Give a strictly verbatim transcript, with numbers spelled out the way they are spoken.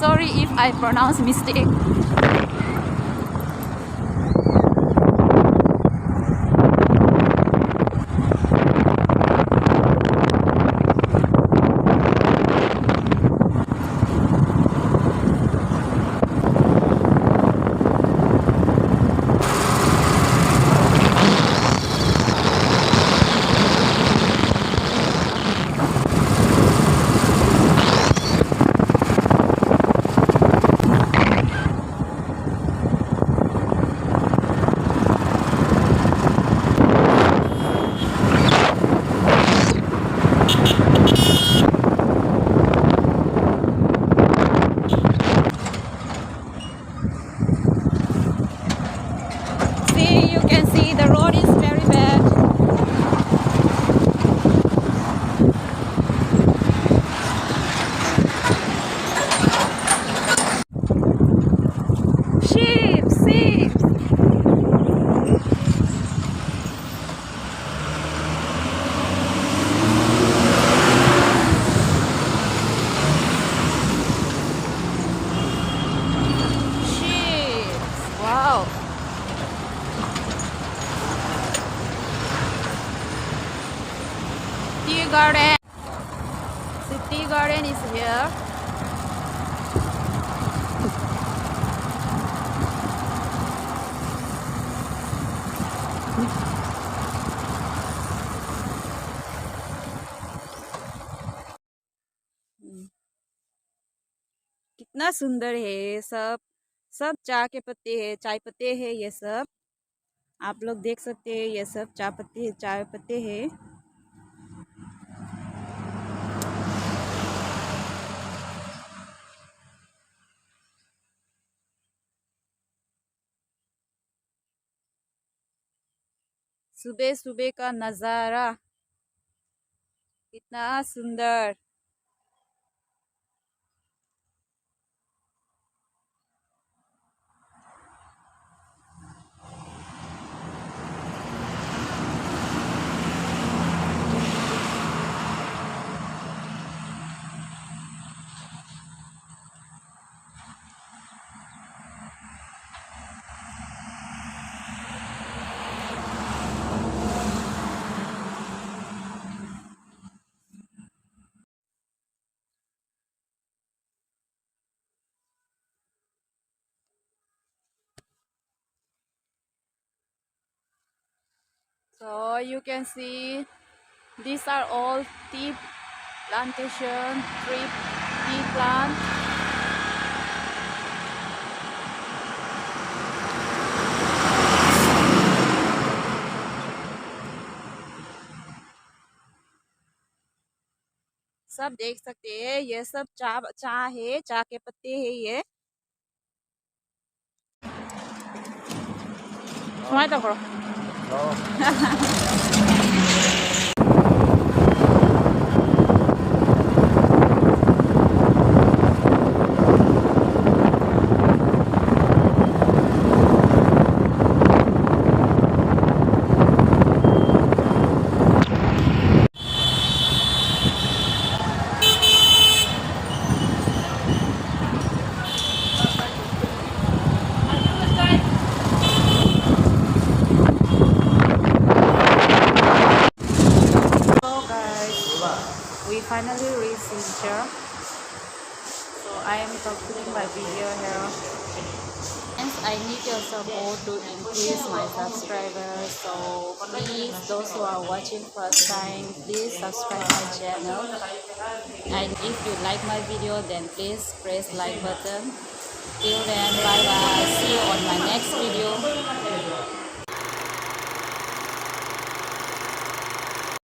Sorry if I pronounce mistake. See, you can see the road is very bad. Sheep, sheep. Sheep. Wow. Tea garden. City garden is here. कितना सुंदर है ये सब। सब चाय के पत्ते हैं, चाय पत्ते हैं ये सब। आप लोग देख सकते हैं, ये सब चाय पत्ती, चाय पत्ते हैं। सुबह सुबह का नज़ारा कितना सुंदर। So you can see these are all tea plantation, tree, tea plant. सब देख सकते हैं, ये सब चा, चा है, चा के पत्ते हैं ये। ꯁꯨꯃꯥꯏꯅ ꯇꯧꯈ꯭ꯔꯣ꯫ Hello guys, we finally reached Silchar. So I am concluding my video here. Friends, I need your support to increase my subscribers. So please, those who are watching first time, please subscribe my channel. And if you like my video, then please press like button. Till then, bye bye. See you on my next video.